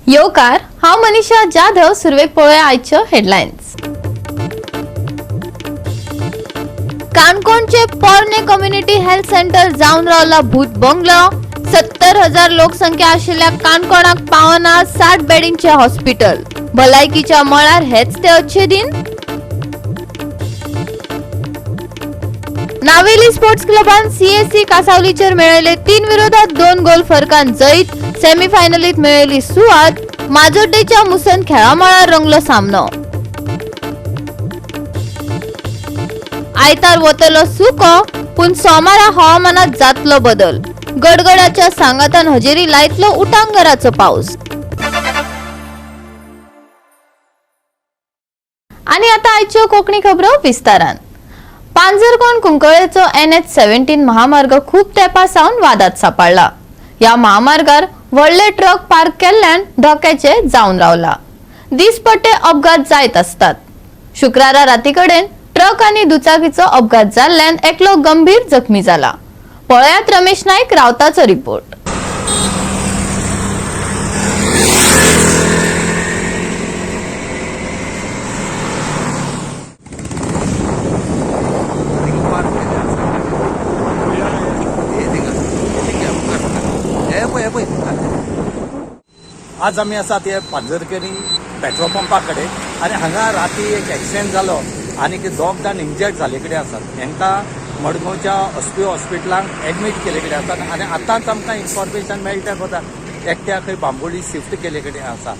येवकार, हांव मनीषा जाधव. सुरवेक पळोवया आयच्यो हेडलायन्स. काणकोणचे पोरणे कम्युनिटी हेल्थ सेंटर जावन रावला भूत बंगलो. 70,000 लोकसंख्या आशिल्ल्या काणकोणाक पावना 60 बेडींचे हॉस्पिटल. भलायकीच्या मळार हेच ते अच्छे दिन. नावेली स्पोर्ट्स क्लबान सीएससी कासावलीचेर मेळयले 3 विरोधात 2 गोल फरकान जैत. सेमीफायनलीत मेळयली सुवात. माजोड्डेच्या मुसन खेळामळार रंगलो सामनो. आयतार वतलो सुको, पूण सोमारा हवामानात जातलो बदल. गडगडाच्या सांगातान हजेरी लायतलो उटांगराचो पावस. आणि आता आयच्यो कोकणी खबरो विस्तारान. पांजरकोण कुंकळेचो एनएच 17 महामार्ग खूप तेंपा सावन वादात सापडला. ह्या महामार्गार व्हडले ट्रक पार्क केल्ल्यान धोक्याचे जावन रावला. दिसपट्टे अपघात जायत असतात. शुक्रारा राती कडेन ट्रक आनी दुचाकीचो अपघात जाल्ल्यान एकलो गंभीर जखमी जाला. पळयात रमेश नाईक रावताचो रिपोर्ट. पार्क केले आसा हे थिंगा थिंगा मुखार हे पळय, हे पळय. आज आमी आसात हे पांजरकेरी पेट्रोल पंपा कडेन आनी हांगा राती एक एक्सिडेंट जालो आनी दोग जाण इंजर्ड जाल्ले कडेन आसात. हेंकां मडगांवच्या हॉस्पिटलांत एडमीट केल्ले कडेन आसात आनी आतांच आमकां इन्फॉर्मेशन मेळटा कोता एकट्याक खंय बांबोळी शिफ्ट केल्ले कडेन आसा.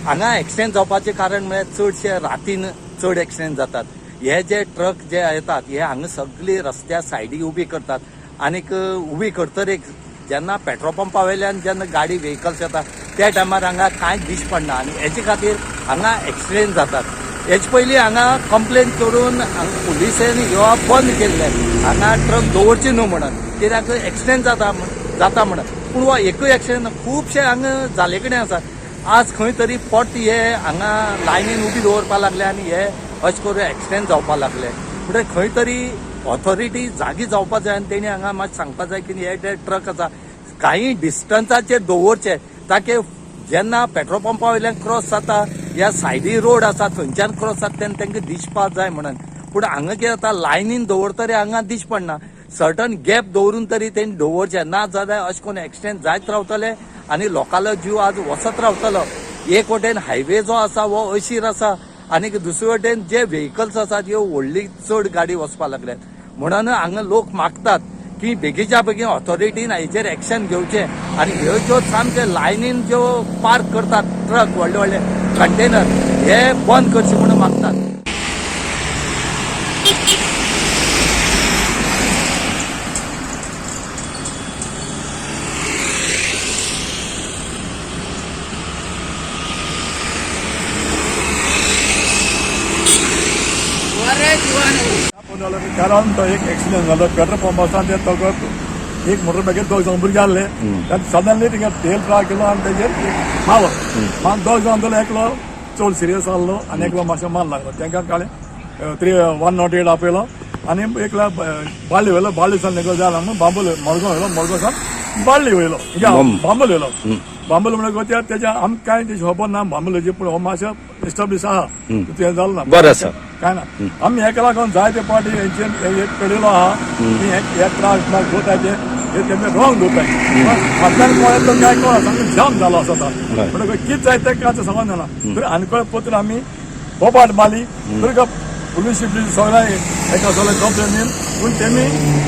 हांगा एक्सिडेंट जावपाचें कारण म्हळ्यार चडशे रातीन चड एक्सिडेंट जातात. हे जे ट्रक जे येतात, हे हांगा सगळी रस्त्या सायडीक उबी करतात आनीक उबी करतरीक जेन्ना पेट्रोल पंपा वयल्यान जेन्ना गाडी व्हेकल्स येता, त्या टायमार हांगा कांयच दिश्टी पडना आनी हेजे खातीर हांगा एक्सिडेंट जातात. हेचे पयलीं हांगा कंप्लेन करून हांगा पुलिसांनी येवप बंद केल्लें, हांगा ट्रक दवरचे न्हू म्हणून, कित्याक एक्सिडेंट जाता जाता म्हणून. पूण हो एकूय एक्सिडेंट ना, खुबशे हांगा जाले कडेन आसा. आज खंय तरी पोट हे हांगा लायनीन उबी दवरपा लागले आनी हे अशें करून एक्सिडेंट जावपा लागले. म्हणटकीर खंय तरी ऑथॉरिटी जागी जावपा जाय आनी तेणी हांगा मातशें सांगपा जाय की हे जे ट्रक आसा, काही डिस्टन्साचेर दवरचे, ताकी जेन्ना पेट्रोल पंपा वयल्यान क्रॉस जाता या सायडी रोड आसा थंयच्यान क्रॉस जाता तेन्ना तांकां दिसपा जाय म्हणून. पूण हांगा कितें जाता, लायनीन दवरतरी हांगा दिश्टी पडना. सर्टन गॅप दवरून तरी तेणी दवरचे, ना जाल्यार अशें करून एक्सिडेंट जायत रावतले आनी लोकांलो जीव आज वचत रावतलो. एक वटेन हायवे जो आसा हो अशीर आसा आनी दुसरे वटेन जे व्हेकल्स आसात, ह्यो व्हडली चड गाडी वचपा लागल्यात. म्हणून हांगा लोक मागतात की बेगीच्या बेगीन ऑथॉरिटीन हेचेर एक्शन घेवचें आनी ह्यो ज्यो सामके लायनीन ज्यो पार्क करतात ट्रक, व्हडले व्हडले कंटेनर, हे बंद करचे म्हणून मागतात. कारण तो एक एक्सिडेंट जालो पेट्रोल पंपासान. ते तो एक मोटरसायकल दोग जाण भुरगे आहले. सडनली थिंगा तेल ट्रक गेलो आनी तेजेर एक मारलो. मागीर दोग जाण जालो, एकलो चड सिरियस आहलो आनी एकलो मातशें मार लागलो. तांकां कळ्ळें, 3108 आपयलो आनी एकला बाळ्ळी वयलो. बाळ्ळी सावन एकलो जाय म्हणून बांबोल मडगांव वयलो, मडगांव सावन बाळ्ळी वयलो, हिंगा बांबोल वयलो. बांबोल म्हणल्यार तेच्या आमकां कांय तेची खबर ना बांबोलेची, पूण हो मातशें एस्टाब्लीश आहा, तें जालें ना. बरें आसा. काय ना, आमी हेका लागून जायते पावटी हेंचेर एक कळिल्लो आहा की हे त्रास म्हाका दवरताय, ते हे तेमी रॉंग दवरताय. फाटल्यान कोण येतलो काय कोण सामकें जाम जालो आसा आतां. म्हणटकच कितें जाय तें कांय सांगून जाणा. तरी आनी पत्र आमी बोबाट मारली तरी का पुलीस बिलीस सगळ्या एका सगळें कंप्लेन दिवन, पूण तेमी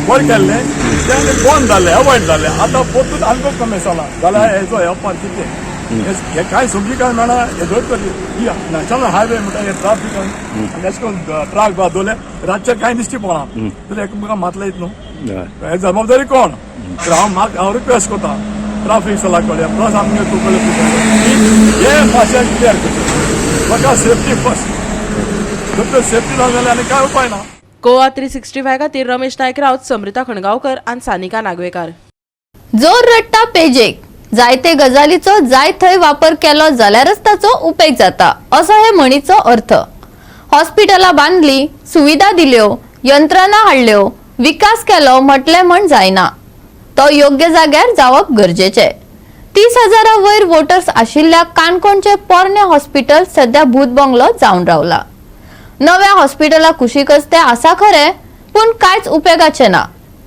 बरें केल्लें, तें बंद जालें, अवॉयड जालें. आतां परतून आनीक कमी जाला जाल्यार हेजो वेपार कितें हे काय समजी काय मेळना. हे धर तरी ही नॅशनल हायवे म्हणटा, हे ट्राफीक आनी अशें करून ट्रक दवरले, रातचे कांय दिश्टी पडना, तर एकमेकांक मातले येत न्हू. हे जबाबदारी कोण? तर हांव म्हाका हांव रिक्वेस्ट करता ट्राफीक सला कडे प्लस आमगे कुंकळ्ळे की हे मातशें क्लियर करचें. म्हाका सेफ्टी फर्स्ट. जर सेफ्टी ना जाल्यार आनी काय उपाय ना. गोवा 365 खातीर रमेश नायक राऊत, समृता खणगांवकर आनी सानिका नागवेकार. जोर रडटा पेजेक. जायते गजालीचो जाय थंय वापर केलो जाल्यारच ताचो उपेग जाता, असो हे म्हणीचो अर्थ. हॉस्पिटलां बांदली, सुविधा दिल्यो, यंत्रणा हाडल्यो, विकास केलो म्हटलें म्हण जायना. तो योग्य जाग्यार जावप गरजेचें. 30,000 वयर वोटर्स आशिल्ल्या काणकोणचे पोरणे हॉस्पिटल सध्या भूत बंगलो जावन रावला. नव्या हॉस्पिटला कुशीकच ते आसा खरें, पूण कांयच उपेगाचें ना.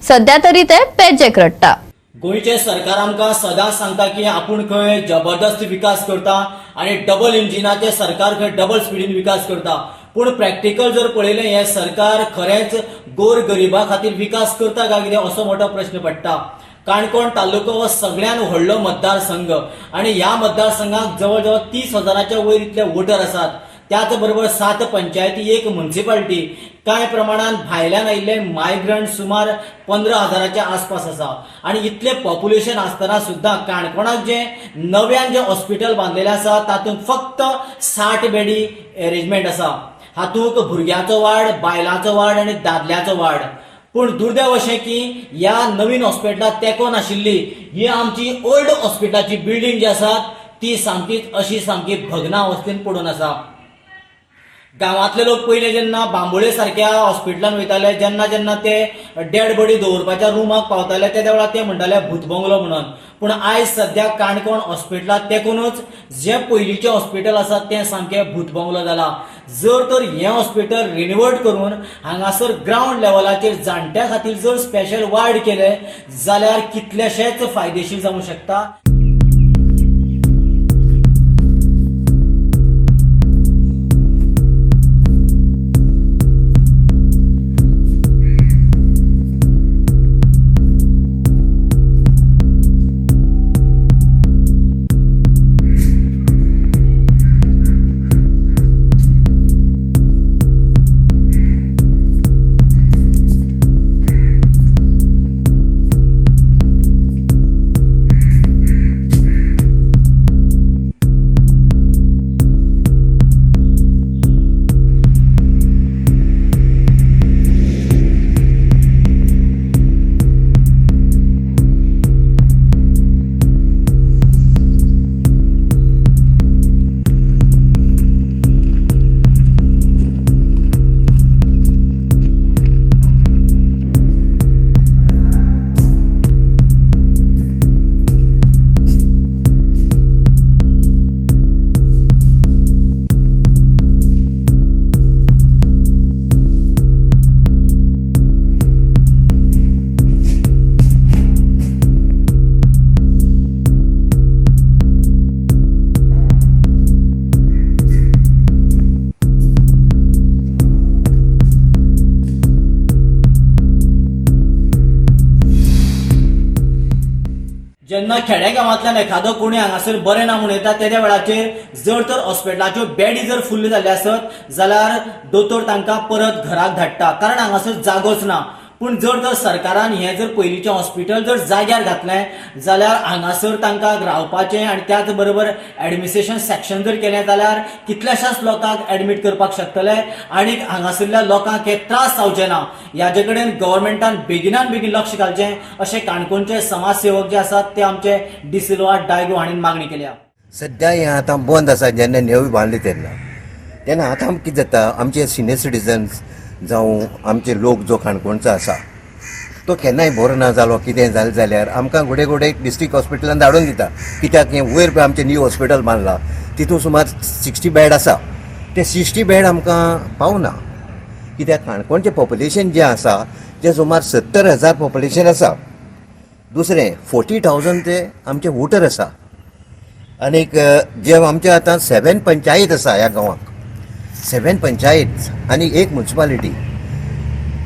सध्या तरी ते पेजेक रडटा. गोंयचें सरकार आमकां सदांच सांगता की आपूण खंय जबरदस्त विकास करता आनी डबल इंजिनाचें सरकार खंय डबल स्पिडीन विकास करता. पूण प्रॅक्टिकल जर पळयलें, हें सरकार खरेंच गोर गरिबा खातीर विकास करता काय कितें असो मोठो प्रश्न पडटा. काणकोण तालुको हो सगळ्यान व्हडलो मतदारसंघ आनी ह्या मतदारसंघाक जवळ जवळ 30,000च्या वयर इतले वोटर आसात. त्याच बरोबर 7 पंचायती, 1 म्युनिसिपालिटी, कांय प्रमाणान भायल्यान आयिल्ले मायग्रंट सुमार 15,000च्या आसपास आसा. आनी इतलें पॉप्युलेशन आसतना सुद्दां काणकोणाक जें नव्यान जें हॉस्पिटल बांदलेलें आसा तातूंत फक्त 60 बेडी एरेंजमेंट आसा. हातूंत भुरग्यांचो वार्ड, बायलांचो वार्ड आनी दादल्यांचो वार्ड. पूण दुर्दैव अशें की ह्या नवीन हॉस्पिटलाक तेंको नाशिल्ली ही आमची ओल्ड हॉस्पिटलाची बिल्डींग जी आसा ती सामकीच अशी सामकी भग्ना अवस्थेन पडून आसा. गांवांतले लोक पयले जेन्ना बांबोळे सारक्या हॉस्पिटलान वयताले, जेन्ना जेन्ना ते डेड बॉडी दवरपाच्या रुमाक पावताले त्या वेळार ते म्हणटाले भूतबंगलो म्हणून. पूण आयज सद्या काणकोण हॉस्पिटलाक तेकूनच जें पयलींचें हॉस्पिटल आसा तें सामकें भूतबंगलो जाला. जर तर हें हॉस्पिटल रिनोवेट करून हांगासर ग्रावंड लेवलाचेर जाणट्या खातीर जर स्पेशल वार्ड केले जाल्यार कितलेशेच फायदेशीर जावंक शकता. जेन्ना खेड्या गांवांतल्यान एखादो कोणी हांगासर बरें ना म्हूण येता तेद्या वेळाचेर जर तर हॉस्पिटलाच्यो बेडी जर फुल्ल जाल्ले आसत जाल्यार दोतोर तांकां परत घराक धाडटा, कारण हांगासर जागोच ना. पूण जर तर सरकारान हें जर पयलींचें हॉस्पिटल जर जाग्यार घातलें जाल्यार हांगासर तांकां रावपाचें आनी त्याच बरोबर एडमिनिस्ट्रेशन सेक्शन जर केलें जाल्यार कितल्याशाच लोकांक एडमीट करपाक शकतले आनी हांगासरल्या लोकांक हे त्रास जावचे ना. ह्याचे कडेन गव्हर्मेंटान बेगिनान बेगीन लक्ष घालचें अशें काणकोणचे समाजसेवक जे आसात ते आमचे डिसिल्वा डायगो हांणी मागणी केल्या. सद्या हें आतां बंद आसा. जेन्ना नेवी बांदली तेन्ना तेन्ना आतां कितें जाता, आमचे सिनियर सिटीजन्स जावं आमचे लोक जो काणकोणचो आसा तो केन्नाय बरो ना जालो कितें जालें जाल्यार आमकां घोडे घोडे डिस्ट्रिक्ट हॉस्पिटलान धाडून दिता. कित्याक हें वयर पळय आमचें न्यू हॉस्पिटल बांदलां तितून सुमार 60 बेड आसा. ते 60 बेड आमकां पावना, कित्याक काणकोणचें पॉप्युलेशन जें आसा तें सुमार 70,000 पॉप्युलेशन आसा. दुसरें 40,000 ते आमचे वोटर आसा. आनीक जे आमचे आतां 7 पंचायत आसा ह्या गांवाक, 7 पंचायत आनी 1 म्युनिसिपालिटी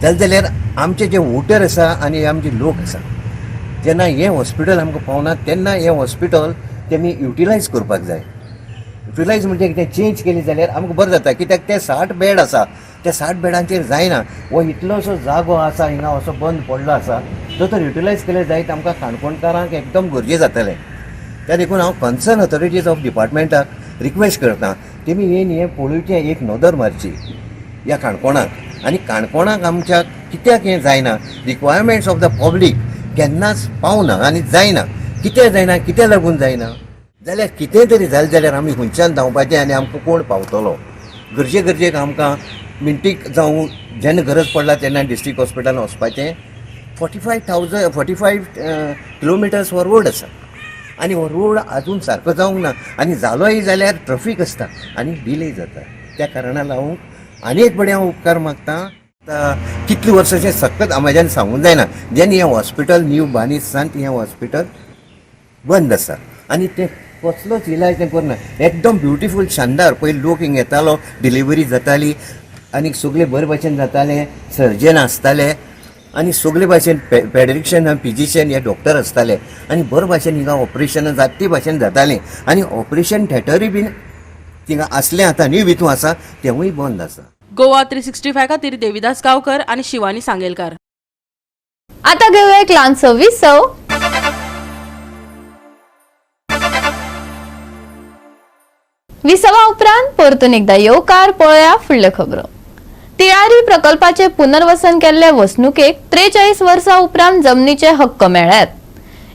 जालें जाल्यार आमचे जे वोटर आसा आनी आमचे लोक आसा जेन्ना हें हॉस्पिटल आमकां पावना तेन्ना हें हॉस्पिटल तेमी युटिलायज करपाक जाय. युटिलायज म्हणजे कितें चेंज केली जाल्यार आमकां बरें जाता. कित्याक ते 60 बेड आसा, त्या 60 बेडांचेर जायना. हो इतलोसो जागो आसा हिंगा असो बंद पडलो आसा, जो तर युटिलायज केले जायत आमकां काणकोणकारांक एकदम गरजे जातलें. त्या देखून हांव कन्सर्न ऑथॉरिटीज ऑफ डिपार्टमेंटाक रिक्वेस्ट करता तेमी येवन हें पळोवचें, एक नदर मारची ह्या काणकोणाक. आनी काणकोणाक आमच्या कित्याक हें जायना, रिक्वायरमेंट्स ऑफ the public केन्नाच पावना आनी जायना. कित्याक जायना, कित्याक लागून जायना जाल्यार कितें तरी जालें जाल्यार आमी खंयच्यान धांवपाचें आनी आमकां कोण पावतलो. गरजे गरजेक आमकां मिनटीक जावं जेन्ना गरज पडला तेन्ना डिस्ट्रिक्ट हॉस्पिटलान वचपाचें. 45 किलोमिटर्स फॉरवर्ड आसा. आनी हो रोड आजून सारको जावंक ना आनी जालोय जाल्यार ट्रफीक आसता आनी डिले जाता. त्या कारणान हांव आनी एक बडें हांव उपकार मागता. आतां कितलीं वर्सां अशें सकत म्हज्यान सांगूंक जायना, जेन्ना हें हॉस्पिटल न्यू बानीस सान हें हॉस्पिटल बंद आसा आनी तें कसलोच इलाज तें करना. एकदम ब्युटिफूल शानदार पयलीं लोक हिंग येतालो, डिलिव्हरी जाताली आनी सगळें बरे भाशेन जातालें, सर्जन आसताले आनी सगळे भाशेन पेडिट्रिशन फिजिशियन हे डॉक्टर आसताले आनी बरे भाशेन हिंगा ऑपरेशनां जाता ते भाशेन जातालीं आनी ऑपरेशन थेटरूय बीन थिंगा आसलें, आतां न्यू भितून आसा तेंवूय बंद आसा. गोवा 365 खातीर देविदास गांवकर आनी शिवानी सांगेलकार. आता घेऊया एक ल्हानसो विसव. विसवा उपरांत परतून एकदा येवकार. पळया फुडल्यो खबरो. तिळारी प्रकल्पाचे पुनर्वसन केल्ले वसणुकेक 43 वर्सां उपरांत जमनीचे हक्क मेळ्ळ्यात.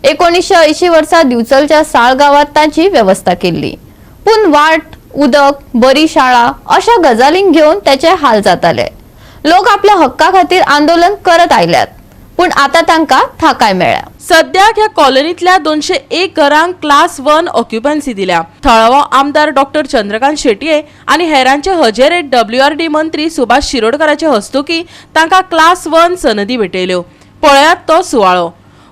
1980 वर्सा दिवचलच्या साळ गांवात ताची वेवस्था केल्ली, पूण वाट, उदक, बरी शाळा अशा गजालींक घेवन त्याचे हाल जाताले. लोक आपल्या हक्का खातीर आंदोलन करत आयल्यात, पूण आता तांकां थाकाय मेळ्ळ्या. सद्याक ह्या कॉलनीतल्या 201 घरांक क्लास 1 ऑक्युपन्सी दिल्या. थळावो आमदार डॉक्टर चंद्रकांत शेटये आनी हेरांचे हजेरेत डब्ल्यूआरडी मंत्री सुभाष शिरोडकराचे हस्तुकी तांकां क्लास 1 सनदी भेटयल्यो. पळयात तो सुवाळो.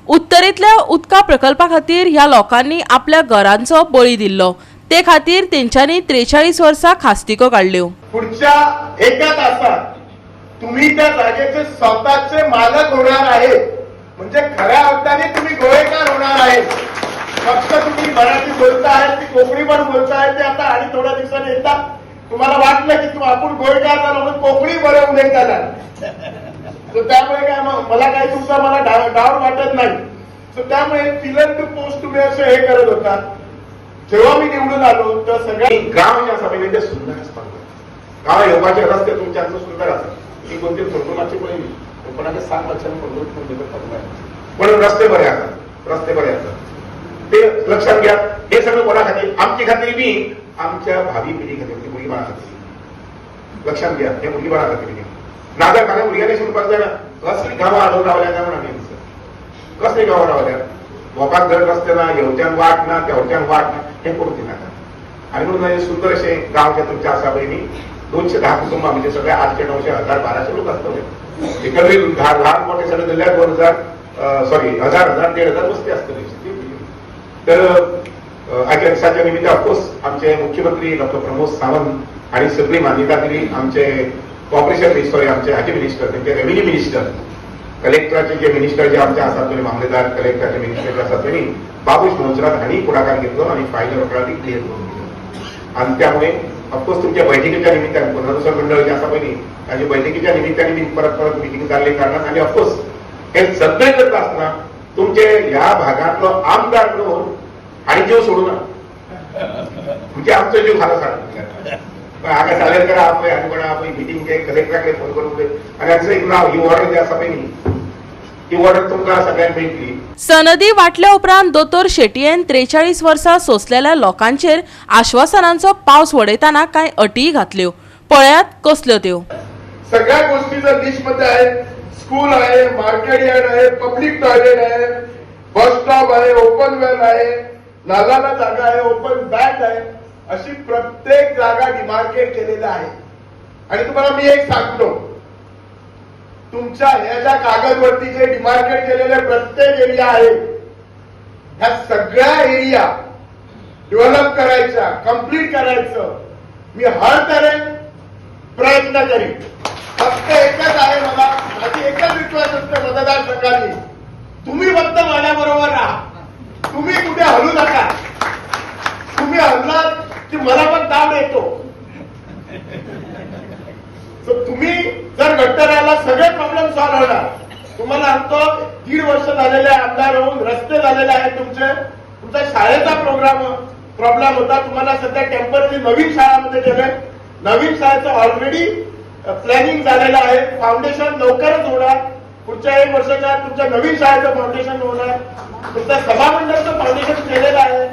उत्तरेंतल्या उदका प्रकल्पा खातीर ह्या लोकांनी आपल्या घरांचो बळी दिल्लो, ते खातीर तेंच्यांनी 43 वर्सां खास्तिको काडल्यो. पुढच्या एका तासात तुम्ही त्या जागेचे स्वतःचे मालक होणार आहे, म्हणजे खऱ्या अर्थाने तुम्ही गोवेकार होणार आहे. फक्त तुम्ही मराठी बोलता आहे ती कोकणी पण बोलता आहे ते आता आणि थोड्या दिवसांनी येतात. तुम्हाला वाटलं की आपण गोवेकार झालो म्हणून कोकणी बरं उलयताला, तर त्यामुळे काय मला काही तुमचा मला डाऊट वाटत नाही. सो त्यामुळे पिलर टू पोस्ट तुम्ही असं हे करत होता. जेव्हा मी निवडून आलो तेव्हा सगळ्या गांव जे आसा पळय ते सुंदर आसपाक जाय. गांव येवपाचे रस्ते तुमचे आमचे सुंदर आसा. ही दोन तीन फोटो मातशे पळयली, कोणाचे 7 वर्सांनी फोटो करपाक जाय, पण रस्ते बरे आसात, रस्ते बरे आसात ते लक्षात घ्या. हे सगळं कोणा खातीर? आमचे खातीर बी, आमच्या भावी पिढी खातीर, ती भुरगीं बाळा खातीर. लक्षात घ्या, हे भुरगीं बाळा खातीर घ्या. नाजाल्यार फाल्यां भुरग्यांनी शिकपाक जायना. कसली गांवां हाडून रावल्या काय म्हणून आमी कसली गांवां रावल्या, भोंवपाक धड रस्ते ना, हेवट्यान वाट ना, तेवट्यान वाट ना, हें करूंक दिनाका. आनी म्हणून हे सुंदर अशें गांव जे तुमचे आसा पळय न्ही, 210 कुटुंबां म्हणजे सगळे 800 900 1000 1200 लोक आसतले. एकंदरीत ल्हान मोठे सगळे धरल्यार 2000 सॉरी 1000 1000 1500 वस्ती आसतली. तर आयच्या दिसाच्या निमित्त ऑफकोर्स आमचे मुख्यमंत्री डॉक्टर प्रमोद सावंत हांणी सगळी मान्यता दिली. आमचे कॉर्पोरेशन सॉरी आमचे हाचे मिनिस्टर, तेंचे रेव्हेन्यू मिनिस्टर, कलेक्टराचे जे मिनिस्टर जे आमचे आसात पळय, मामलेदार कलेक्टराचे मिनिस्टर जे आसात तेणी बाबूश मोन्सेरात हांणी फुडाकार घेतलो आनी फायल रोखडी क्लियर करून दिली. आनी त्यामुळे ऑफकोर्स तुमच्या बैठकीच्या निमित्तान पुनर्वसन मंडळ जे आसा पळय न्ही, ताच्या बैठकीच्या निमित्तान बी परत परत मिटींग जाल्ले कारणान. आनी ऑफकोर्स हे सगळे करता आसतना तुमचे ह्या भागांतलो आमदार म्हणून हांणी जीव सोडू ना, म्हणजे आमचो जीव खाला सांग हांगा सालेलकर आपय आनी कोणा आपय मिटींग कलेक्टरा कडेन फोन करून पळय आनी हांगा एक नाव ही ऑर्डर जी आसा पळय न्ही, ही ऑर्डर तुमकां सगळ्यांक मेळटली. सनदी वाटल्या उपरांत दोतोर शेटयेन 43 वर्सां सोंसलेल्या लोकांचेर आश्वासनांचो पावस वडयतना कांय अटीय घातल्यो. पळयात कसल्यो त्यो. सगळ्या गोष्टी जर लिस्टमध्ये आहेत, स्कूल आहे, मार्केट यार्ड आहे, पब्लिक टॉयलेट आहे, बस स्टॉप आहे, ओपन वेल आहे, नाल्याला जागा आहे, ओपन बँक आहे, अशी प्रत्येक जागा डिमार्केट केलेल्या आहे. आणि तुम्हाला मी एक सांगतो, तुमच्या ह्या ज्या कागदवरती जे डिमार्केट केलेले प्रत्येक एरिया आहे, ह्या सगळ्या एरिया डेव्हलप करायच्या, कम्प्लीट करायचं मी हर तऱ्हेन प्रयत्न करीन. फक्त एकच आहे मला, माझी एकच रिक्वेस्ट असते मतदारसंघाची, तुम्ही फक्त माझ्याबरोबर राहा, तुम्ही कुठे हलू नका. तुम्ही हललात की मला पण ताण येतो. So तुम्ही जर घट्ट राहिला सगळे प्रॉब्लेम सॉल्व्ह होणार. तुम्हाला सांगतो, 1.5 वर्ष झालेले आमदार होऊन रस्ते झालेले आहेत तुमचे. तुमचा शाळेचा प्रॉब्लेम होता, तुम्हाला सध्या टेम्पररी नवीन शाळामध्ये केलंय. नवीन शाळेचं ऑलरेडी प्लॅनिंग झालेलं आहे, फाउंडेशन लवकरच होणार. पुढच्या 1 वर्षाच्या आत तुमच्या नवीन शाळेचं फाउंडेशन होणार. तुमच्या सभामंडपचं फाउंडेशन केलेलं आहे,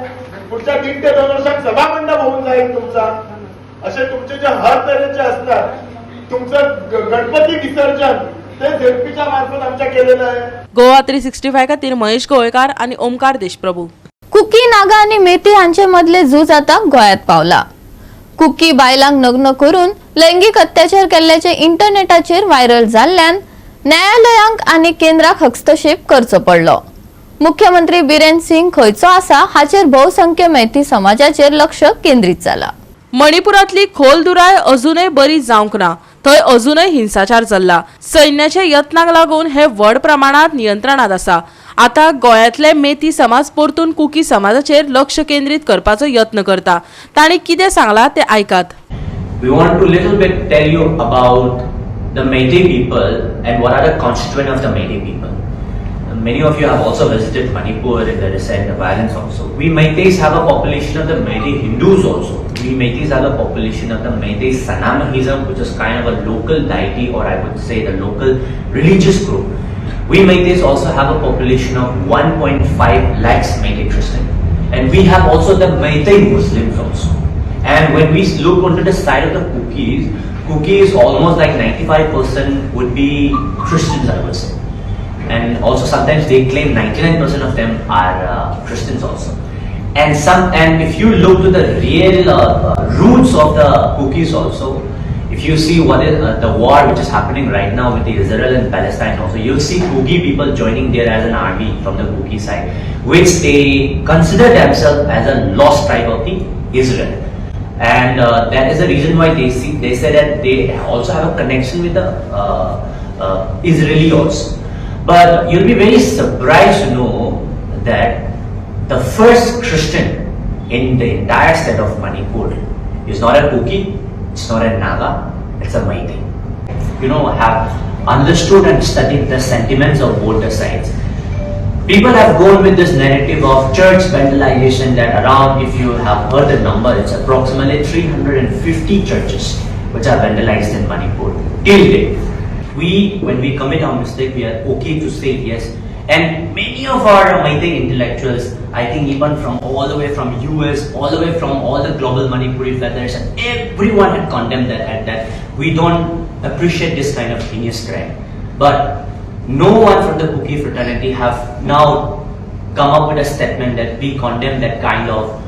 पुढच्या 1.5 ते 2 वर्षात सभामंडप होऊन जाईल तुमचा. असे तुमचे जे हर तऱ्हेचे असतात, तुमचं गणपती विसर्जन ते झेडपीच्या मार्फत आमच्या केलेलं आहे. गोवा 365 खातीर महेश गोवेकार आनी ओमकार देशप्रभू. कुकी नागा आनी मेती हांचे मदले झूज आतां गोंयांत पावला. कुकी बायलांक नग्न करून लैंगीक अत्याचार केल्ल्याचे इंटरनेटाचेर व्हायरल जाल्ल्यान न्यायालयांक आनी केंद्राक हस्तक्षेप करचो पडलो. मुख्यमंत्री बिरेन सिंग खंयचो आसा हाचेर भोवसंख्य मेती समाजाचेर लक्ष केंद्रीत जाला. मणिपुरातली खोल दुराय अजूनय बरी जावंक ना. थंय अजूनय हिंसाचार चल्ला. सैन्याच्या यत्नांक लागून हे व्हड प्रमाणात नियंत्रणात आसा. आतां गोंयांतले मेती समाज परतून कुकी समाजाचेर लक्ष केंद्रीत करपाचो यत्न करता. तांणी कितें सांगलां तें आयकात. We want to little bit tell you about the Meitei people and what are the constituent of the Meitei people. Many of you have also visited Manipur in the recent violence also. We Meiteis have a population of the Meitei Hindus also. We Meiteis have a population of the Meitei Sanamahism, which is kind of a local deity, or I would say the local religious group. We Meiteis also have a population of 1.5 lakhs Meitei Christian. And we have also the Meitei Muslims also. And when we look onto the side of the Kukis, Kukis almost like 95% would be Christians, I would say. And also sometimes they claim 99% of them are Christians also. And if you look to the real roots of the Kukis also, if you see what is the war which is happening right now with the Israel and Palestine also, you'll see Kuki people joining there as an army from the Kuki side, which they consider themselves as a lost tribe of the Israel. And that is the reason why they say that they also have a connection with the Israeli also. But you'll be very surprised to know that the first Christian in the entire state of Manipur is not a Kuki, it's not a Naga, it's a Meitei. You know, have understood and studied the sentiments of both the sides. People have gone with this narrative of church vandalization that around, if you have heard the number, it's approximately 350 churches which are vandalized in Manipur till date. We, when we commit our mistake, we are okay to say yes. And many of our Meitei intellectuals, I think even from all the way from US, all the way from all the global Manipuri federation, everyone had condemned that at that we don't appreciate this kind of heinous crime. But no one from the Kuki fraternity have now come up with a statement that we condemn that kind of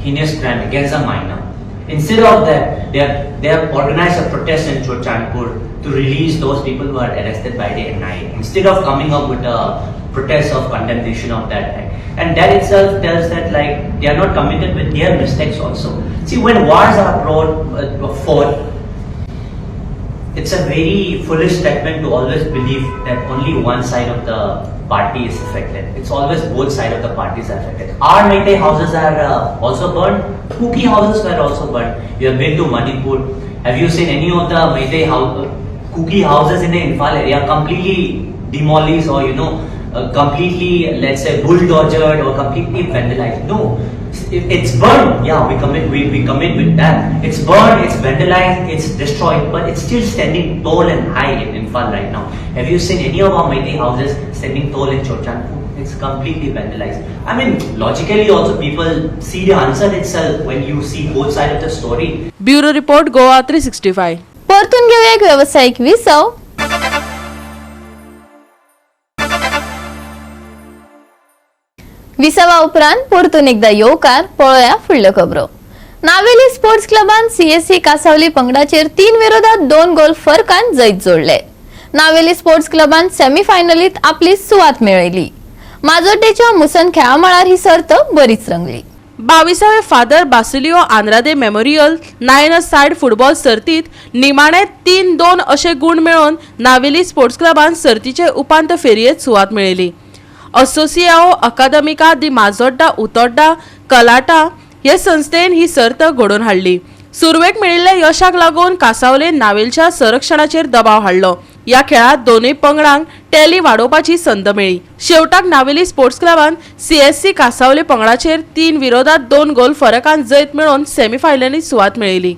heinous crime against a minor. Instead of that, they have organized a protest in Churachandpur to release those people who are arrested by the NIA, instead of coming up with a protest of condemnation of that act. And that itself tells that like they are not committed with their mistakes also. See, when wars are fought, it's a very foolish statement to always believe that only one side of the party is affected. It's always both sides of the parties are affected. Our Meitei houses are also burned. Kuki houses were also burned. You have been to Manipur. Have you seen any of the Meitei Kuki houses in the Imphal area completely demolished or completely, let's say, bulldozered or completely vandalized? No. It's burned. Yeah, we commit with that. It's burned, it's vandalized, it's destroyed, but it's still standing tall and high in Imphal right now. Have you seen any of our Meitei houses standing tall in Churachandpur? It's completely vandalized. I mean, logically also people see the answer itself when you see both sides of the story. Bureau Report, Goa 365. परतून घेऊया एक व्यावसायिक विसव. विसवा उपरांत परतून एकदा येवकार. पळोवया फुडल्यो खबरो. नावेली स्पोर्ट्स क्लबान सीएससी कासावली पंगडाचेर 3-2 गोल फरकान जैत जोडले. नावेली स्पोर्ट्स क्लबान सेमीफायनलीत आपली सुवात मेळयली. माजोड्डेच्या मुसन खेळामळार ही सर्त बरीच रंगली. 22वे Father Basilio Andrade memorial 9 side football सर्तीत निमाणे 3-2 अशे गुण मेळोवन नावेली स्पोर्ट्स क्लबान सर्तीचे उपांत फेरयेत सुवात मेळयली. असोसियाओ अकादमिका दी माजोड्डा उतोड्डा कलाटा हे संस्थेन ही सर्त घडोवन हाडली. सुरवेक मेळिल्ल्या यशाक लागून कासावले नावेलच्या संरक्षणाचेर दबाव हाडलो. ह्या खेळात दोनूय पंगडांक टॅली वाडोवपाची संद मेळ्ळी. शेवटाक नावेली स्पोर्ट्स क्लबान सीएससी कासावले पंगडाचेर 3-2 गोल फरकान जैत मेळोवन सेमीफायनलीत सुवात मेळयली.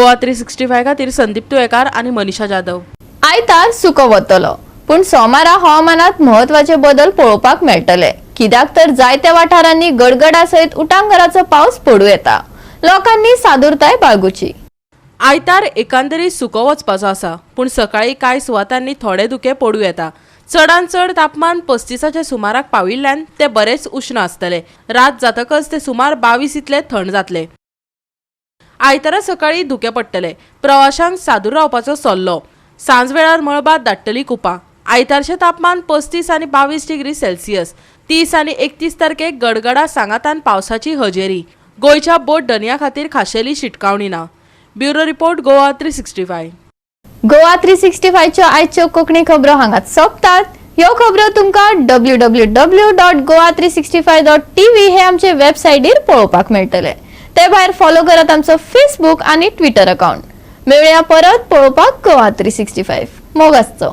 गोवा 365 खातीर संदीप तुयेकार आनी मनीषा जाधव. आयतार सुको वतलो, पूण सोमारा हवामानात म्हत्वाचे बदल पळोवपाक मेळटले, कित्याक तर जायत्या वाठारांनी गडगडा सयत उटांगराचो पावस पडूं येता. लोकांनी सादुरताय बाळगुची. आयतार एकांदरीत सुको वचपाचो आसा, पूण सकाळी कांय सुवातांनी थोडे धुके पडूं येता. चडांत चड तापमान 35च्या सुमाराक पाविल्ल्यान ते बरेच उश्ण आसतले. रात जातकच ते सुमार 22 इतले थंड जातले. आयतारा सकाळी धुके पडटले. प्रवाशांक सादूर रावपाचो सल्लो. सांजवेळार मळबात दाट्टली कुपां. आयतारचें तापमान 35 आनी 22 डिग्री सेल्सियस. 30 आनी 31 तारखेक गडगडा सांगातान पावसाची हजेरी. गोंयच्या बोट दर्या खातीर खाशेली शिटकावणी ना. Bureau report, Goa 365. Goa 365च्यो आयच्यो कोंकणी खबरो हांगात सोंपतात. ह्यो खबरो तुमकां www.goa365.tv हे आमचे वेबसायटीर पळोवपाक मेळटले. ते भायर फॉलो करात आमचो फेसबूक आनी ट्विटर अकाउंट. मेळया परत पळोवपाक गोवा 365. मोग आसचो.